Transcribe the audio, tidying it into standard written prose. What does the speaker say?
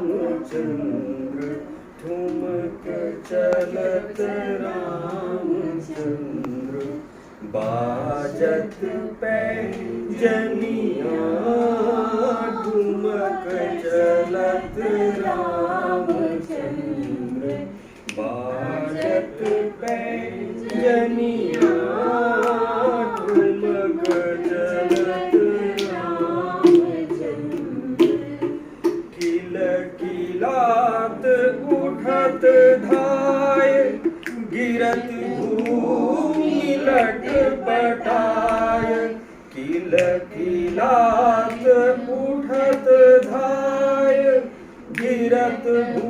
रामचंद्र, ठुमक चलत रामचंद्र, बाजत पैजनिया, ठुमक चलत रामचंद्र, बाजत पैजनिया, ठुमक चलत रामचंद्र। किल किलात उठत धाय, गिरत भूमि लट पटाय। किल किलात उठत धाय, गिरत भूमि